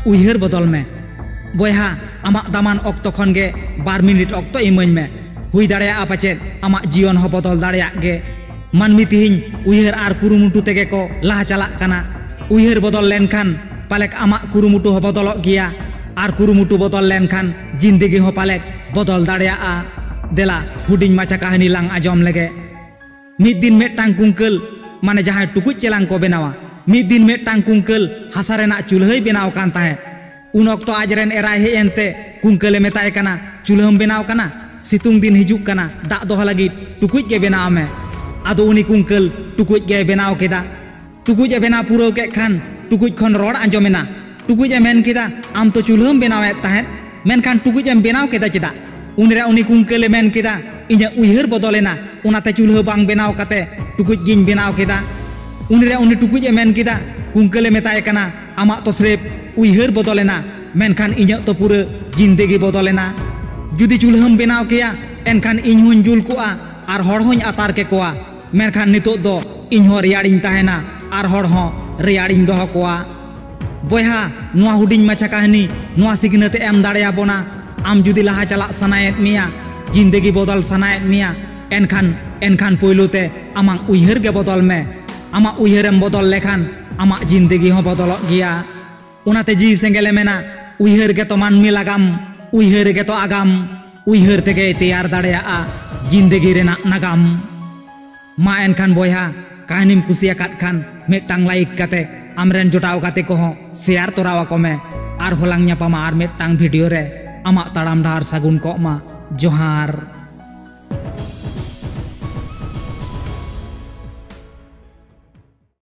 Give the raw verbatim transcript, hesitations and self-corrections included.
ᱩᱭᱦᱟᱹᱨ ᱵᱚᱫᱚᱞ ᱢᱮ᱾ ᱵᱚᱭᱦᱟ, ᱟᱢᱟᱜ ᱫᱟᱢᱟᱱ ᱚᱠᱛᱚ ᱠᱷᱚᱱ ᱜᱮ ᱵᱟᱨ ᱢᱤᱱᱤᱴ ᱚᱠᱛᱚ ᱤᱢᱟᱹᱧ ᱢᱮ᱾ ᱦᱩᱭ ᱫᱟᱲᱮᱭᱟᱜᱼᱟ ᱯᱟᱪᱮᱫ ᱟᱢᱟᱜ ᱡᱤᱭᱚᱱ ᱦᱚᱸ ᱵᱚᱫᱚᱞ ᱫᱟᱲᱮᱭᱟᱜ ᱜᱮ᱾ ᱢᱟᱹᱱᱢᱤ ᱛᱤᱦᱤᱧ ᱩᱭᱦᱟᱹᱨ ᱟᱨ ᱠᱩᱨᱩᱢᱩᱴᱩ ᱛᱮᱜᱮ ᱠᱚ ᱞᱟᱦᱟ ᱪᱟᱞᱟᱜ ᱠᱟᱱᱟ᱾ ᱩᱭᱦᱟᱹᱨ ᱵᱚᱫᱚᱞ ᱞᱮᱱᱠᱷᱟᱱ ᱯᱟᱞᱮᱠ ᱟᱢᱟᱜ ᱠᱩᱨᱩᱢᱩᱴᱩ ᱦᱚᱸ ᱵᱚᱫᱚᱞᱚᱜ ᱜᱮᱭᱟ, ᱟᱨ ᱠᱩᱨᱩᱢᱩᱴᱩ ᱵᱚᱫᱚᱞ ᱞᱮᱱᱠᱷᱟᱱ ᱡᱤᱱᱫᱮᱜᱤ ᱦᱚᱸ ᱯᱟᱞᱮᱠ ᱵᱚᱫᱚᱞ ᱫᱟᱲᱮᱭᱟᱜᱼᱟ᱾ ᱫᱮᱞᱟ, ᱦᱩᱰᱤᱧ ᱢᱟᱪᱷᱟ ᱠᱟᱹᱦᱱᱤ ᱞᱟᱝ ᱟᱸᱡᱚᱢ ᱞᱮᱜᱮ᱾ ᱢᱤᱫ ᱫᱤᱱ ᱢᱤᱫᱴᱟᱝ ᱠᱩᱝᱠᱟᱹᱞ, ᱢᱟᱱᱮ ᱡᱟᱦᱟᱸᱭ ᱴᱩᱠᱩᱡ ᱪᱮᱞᱟᱝ ᱠᱚ ᱵᱮᱱᱟᱣᱟ, ᱢᱤᱫ ᱫᱤᱱ ᱢᱤᱫᱴᱟᱝ ᱠᱩᱝᱠᱟᱹᱞ ᱦᱟᱥᱟ ᱨᱮᱱᱟᱜ ᱪᱩᱞᱦᱟᱹᱭ ᱵᱮᱱᱟᱣ ᱠᱟᱱ ᱛᱟᱦᱮᱸᱫ᱾ ᱩᱱ ᱚᱠᱛᱚ ᱟᱡᱨᱮᱱ ᱮᱨᱟᱭ ᱦᱮᱡ ᱮᱱᱛᱮ ᱠᱩᱝᱠᱟᱹᱞᱮ ᱢᱮᱛᱟᱭ ᱠᱟᱱᱟ, "ᱪᱩᱞᱦᱟᱹᱢ ᱵᱮᱱᱟᱣ ᱠᱟᱱᱟ? ᱥᱤᱛᱩᱝ ᱫᱤᱱ ᱦᱤᱡᱩᱜ ᱠᱟᱱᱟ, ᱫᱟᱜ ᱫᱚᱦᱚ ᱞᱟᱹᱜᱤᱫ ᱴᱩᱠᱩᱡ ᱜᱮ ᱵᱮᱱᱟᱣ ᱢᱮ᱾" ᱟᱫᱚ ᱩᱱᱤ ᱠᱩᱝᱠᱟᱹᱞ ᱴᱩᱠᱩᱡ ᱜᱮᱭ ᱵᱮᱱᱟᱣ ᱠᱮᱫᱟ᱾ ᱴᱩᱠᱩᱡ ᱮ ᱵᱮᱱᱟᱣ ᱯᱩᱨᱟᱹᱣ ᱠᱮᱫ ᱠᱷᱟᱱ ᱴᱩᱠᱩᱡ ᱠᱷᱚᱱ ᱨᱚᱲ ᱟᱸᱡᱚᱢᱮᱱᱟ᱾ ᱴᱩᱠᱩᱡ ᱮ ᱢᱮᱱ ᱠᱮᱫᱟ, "ᱟᱢ ᱛᱚ ᱪᱩᱞᱦᱟᱹᱢ ᱵᱮᱱᱟᱣᱮᱫ ᱛᱟᱦᱮᱸᱫ, ᱢᱮᱱᱠᱷᱟᱱ ᱴᱩᱠᱩᱡ ᱮᱢ ᱵᱮᱱᱟᱣ ᱠᱮᱫᱟ ᱪᱮᱫᱟᱜ?" ᱩᱱᱨᱮ ᱩᱱᱤ ᱠᱩᱝᱠᱟᱹᱞᱮ ᱢᱮᱱ ᱠᱮᱫᱟ, "ᱤᱧᱟᱹᱜ ᱩᱭᱦᱟᱹᱨ ᱵᱚᱫᱚᱞᱮᱱᱟ, ᱚᱱᱟᱛᱮ ᱪᱩᱞᱦᱟᱹ ᱵᱟᱝ ᱵᱮᱱᱟᱣ ᱠᱟᱛᱮ ᱴᱩᱠᱩᱡ ᱜᱤᱧ ᱵᱮᱱᱟᱣ ᱠᱮᱫᱟ᱾" ᱩᱱᱨᱮ ᱩᱱᱤ ᱴᱩᱠᱩᱡ ᱮ ᱢᱮᱱ ᱠᱮᱫᱟ, ᱠᱩᱝᱠᱟᱹᱞᱮ ᱢᱮᱛᱟᱭ ᱠᱟᱱᱟ, "ᱟᱢᱟᱜ ᱛᱚ ᱥᱨᱮᱯ ᱩᱭᱦᱟᱹᱨ ᱵᱚᱫᱚᱞᱮᱱᱟ, ᱢᱮᱱᱠᱷᱟᱱ ᱤᱧᱟᱹᱜ ᱛᱚ ᱯᱩᱨᱟᱹ ᱡᱤᱱᱫᱮᱜᱤ ᱵᱚᱫᱚᱞᱮᱱᱟ᱾ ᱡᱩᱫᱤ ᱪᱩᱞᱦᱟᱹᱢ ᱵᱮᱱᱟᱣ ᱠᱮᱭᱟ, ᱮᱱᱠᱷᱟᱱ ᱤᱧ ᱦᱚᱸᱧ ᱡᱩᱞ ᱠᱚᱜᱼᱟ ᱟᱨ ᱦᱚᱲ ᱦᱚᱸᱧ ᱟᱛᱟᱨ ᱠᱮᱠᱚᱣᱟ, ᱢᱮᱱᱠᱷᱟᱱ ᱱᱤᱛᱚᱜ ᱫᱚ ᱤᱧ ᱦᱚᱸ ᱨᱮᱭᱟᱲᱤᱧ ᱛᱟᱦᱮᱱᱟ ᱟᱨ ᱦᱚᱲ ᱦᱚᱸ ᱨᱮᱭᱟᱲᱤᱧ ᱫᱚᱦᱚ ᱠᱚᱣᱟ᱾" ᱵᱚᱭᱦᱟ, ᱱᱚᱣᱟ ᱦᱩᱰᱤᱧ ᱢᱟᱪᱷᱟ ᱠᱟᱹᱦᱱᱤ ᱱᱚᱣᱟ ᱥᱤᱠᱷᱱᱟᱹᱛ ᱮ ᱮᱢ ᱫᱟᱲᱮᱭᱟᱵᱚᱱᱟ᱾ ᱟᱢ ᱡᱩᱫᱤ ᱞᱟᱦᱟ ᱪᱟᱞᱟᱜ ᱥᱟᱱᱟᱭᱮᱫ ᱢᱮᱭᱟ, ᱡᱤᱱᱫᱮᱜᱤ ᱵᱚᱫᱚᱞ ᱥᱟᱱᱟᱭᱮᱫ ᱢᱮᱭᱟ, ᱮᱱᱠᱷᱟᱱ, ᱮᱱᱠᱷᱟᱱ ᱯᱳᱭᱞᱳ ᱛᱮ ᱟᱢᱟᱜ ᱩᱭᱦᱟᱹᱨ ᱜᱮ ᱵᱚᱫᱚᱞ ᱢᱮ᱾ ᱟᱢᱟᱜ ᱩᱭᱦᱟᱹᱨᱮᱢ ᱵᱚᱫᱚᱞ ᱞᱮᱠᱷᱟᱱ ᱟᱢᱟᱜ ᱡᱤᱱᱫᱮᱜᱤ ᱦᱚᱸ ᱵᱚᱫᱚᱞᱚᱜ ᱜᱮᱭᱟ᱾ ᱚᱱᱟᱛᱮ ᱡᱤᱣᱤ ᱥᱮᱸᱜᱮᱞᱮ ᱢᱮᱱᱟ, ᱩᱭᱦᱟᱹᱨ ᱜᱮᱛᱚ ᱢᱟᱹᱱᱢᱤ ᱞᱟᱜᱟᱢ, ᱩᱭᱦᱟᱹᱨ ᱜᱮᱛᱚ ᱟᱜᱟᱢ, ᱩᱭᱦᱟᱹᱨ ᱛᱮᱜᱮᱭ ᱛᱮᱭᱟᱨ ᱫᱟᱲᱮᱭᱟᱜᱼᱟ ᱡᱤᱱᱫᱮᱜᱤ ᱨᱮᱱᱟᱜ ᱱᱟᱜᱟᱢ᱾ ᱢᱟ ᱮᱱᱠᱷᱟᱱ ᱵᱚᱭᱦᱟ, ᱠᱟᱹᱦᱱᱤᱢ ᱠᱩᱥᱤᱭᱟᱠᱟᱫ ᱠᱷᱟᱱ ᱢᱤᱫᱴᱟᱝ ᱞᱟᱭᱤᱠ ᱠᱟᱛᱮ ᱟᱢᱨᱮᱱ ᱡᱚᱴᱟᱣ ᱜᱟᱛᱮ ᱠᱚᱦᱚᱸ ᱥᱮᱭᱟᱨ ᱛᱚᱨᱟᱣᱟᱠᱚ ᱢᱮ᱾ ᱟᱨᱦᱚᱸ ᱞᱟᱝ ᱧᱟᱯᱟᱢᱟ ᱟᱨ ᱢᱤᱫᱴᱟᱝ ᱵᱷᱤᱰᱤᱭᱳ ᱨᱮ᱾ ᱟᱢᱟᱜ ᱛᱟᱲᱟᱢ ᱰᱟᱦᱟᱨ ᱥᱟᱹᱜᱩᱱ ᱠᱚᱜ ᱢᱟ᱾ ᱡᱚᱦᱟᱨ᱾